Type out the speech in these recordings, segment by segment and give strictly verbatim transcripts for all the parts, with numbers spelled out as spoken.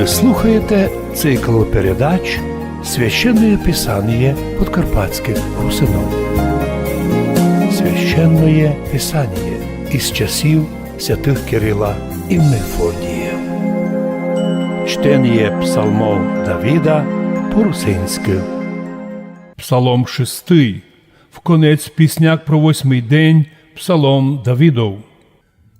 Слухаєте цикл передач «Священное Писание подкарпатскых русинов». Священное Писание из часів святых Кирила и Мефодія. Чтеніє псалмов Давида по-русинськы. Псалом шестый. В конець пісняк про восьмый день. Псалом Давидов.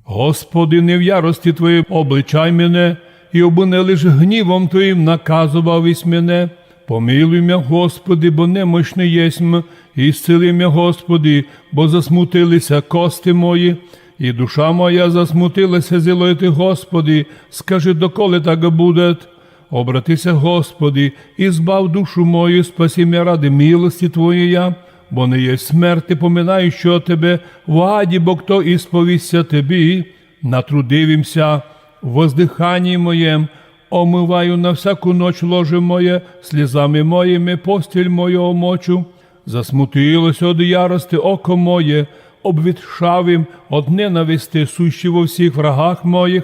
Господи, не в ярости Твоєй обличай мене, и обы не лиш гнівом Твоїм наказовав ись мене. Помилуй мя, Господи, бо немощный єсмь, исцели мя, Господи, бо засмутили ся кости мої, и душа моя засмутила ся зіло Ти, Господи. Скажи, доколи так будет? Обрати ся, Господи, и збав душу мою, спаси мя ради милости Твоєя, бо не єсть смерти, поминающого Тебе, в аді бо хто исповість ся Тебі. Натрудив им ся в воздыханії моєм, омываю на всяку ноч ложе моє, слізами моїми постіль мою омочу. Засмутило ся од ярости око моє, обветшав им од ненависти сущі во всіх врагах моїх.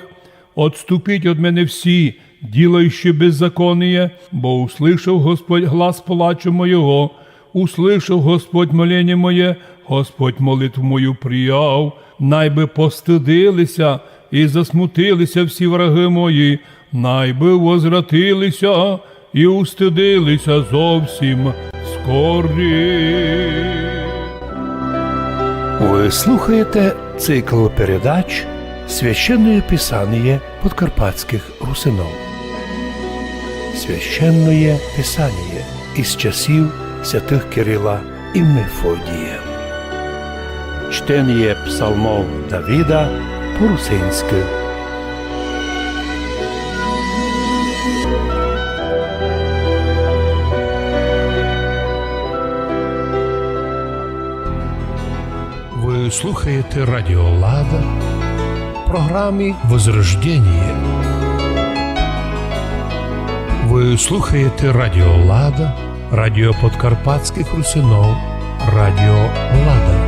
Отступіть од мене всі, ділающі беззаконіє, бо услышав Господь глас плачу моєго, услышав Господь моленіє моє, Господь молитву мою прияв. Най бы постыдили ся и засмутили ся всі врагы мої, най бы возвратили ся и устыдили ся зовсім скорі. Вы слухаєте цикл передач «Священное Писание подкарпатскых русинов». Священное Писание из часів святых Кирила и Мефодія. Чтеніє псалмов Давида по-русинськы. Вы слухаєте Радіо Лада в програмі «Возрожденіє». Вы слухаєте Радіо Лада, радіо подкарпатскых русинов, Радіо Лада.